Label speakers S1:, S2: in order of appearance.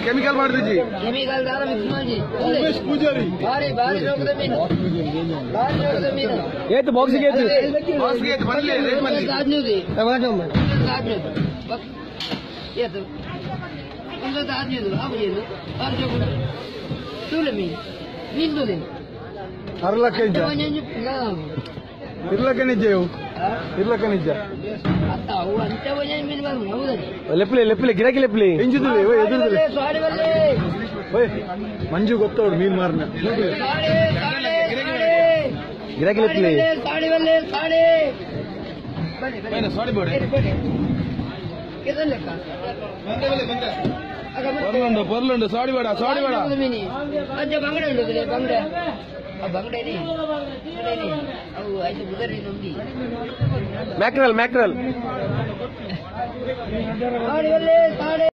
S1: Chemical ಮಾಡಿದ್ರಿ
S2: chemical ದಾರ mix ಮಾಡಿ ಪೂಜಾರಿ ಭಾರಿ ಭಾರಿ ರೋಗದ ಮೀನು ಭಾರಿ ರೋಗದ ಮೀನು
S3: ಏತು ಬಾಕ್ಸಿಗೆ ಏತು
S1: ಬಾಕ್ಸ್ಗೆ ಏತು ಬರಲಿ ರೇಟ್ ಬರಲಿ
S2: ಏತು ಒಂದು ಆಜ್ಞೆ ಆಗುದು ಭಾರಿ ತೂಲೆ ಮೀನು ಮೀನು ತೂಲೆ
S1: ಅರ್ಲಕ್ಕ ಇರ್ಲಕ್ಕ ನಿಜ ಇವು ಇರ್ಲಕ್ಕ ನಿಜ
S2: ಅತ್ತ ಅವು ಅಂಚ ಮೀನು ಬರುದು ಹೌದರಿ
S3: ಲೆಪ್ಲೆ ಲೆಪ್ಲೆ ಗಿರಾಕಿ ಲೆಪ್ಲೆ
S1: ಎಂಜುದಿಲ್ಲ ಇವ ಎದುರುದಿಲ್ಲ
S2: ಸಾಡಿ ಬಲ್ಲೆ
S1: ಓಯ್ ಮಂಜು ಗೊತ್ತವಡು ಮೀನ್ ಮಾರನ
S2: ಸಾಡಿ ಸಾಡಿ ಸಾಡಿ
S3: ಗಿರಾಕಿ ಲೆಪ್ಲೆ
S2: ಸಾಡಿ ಬಲ್ಲೆ ಸಾಡಿ ಬನ್ನಿ ಬನ್ನಿ
S1: ಸಾಡಿ ಬೋಡೆ
S2: ಬನ್ನಿ ಇದನ್ನ ಲೆಕ್ಕ
S1: ಪರ್ಲುಂಡು ಪರ್ಲುಂಡು ಸಾಡಿ ಬೇಡ ಸಾಡಿ ಬೇಡ
S2: ಮೀನಿ ಅಜ್ಜ ಬಂಗಡೆ ಉಂಟು ಬಂಗಡೆ ಆ ಬಂಗಡೆ ಅವು ಆಯ್ತು ಬುದರಿ ನೊಂದಿ
S3: ಮ್ಯಾಕ್ರಲ್ ಮ್ಯಾಕ್ರಲ್
S2: ಸಾಡಿ ಬಲ್ಲೆ.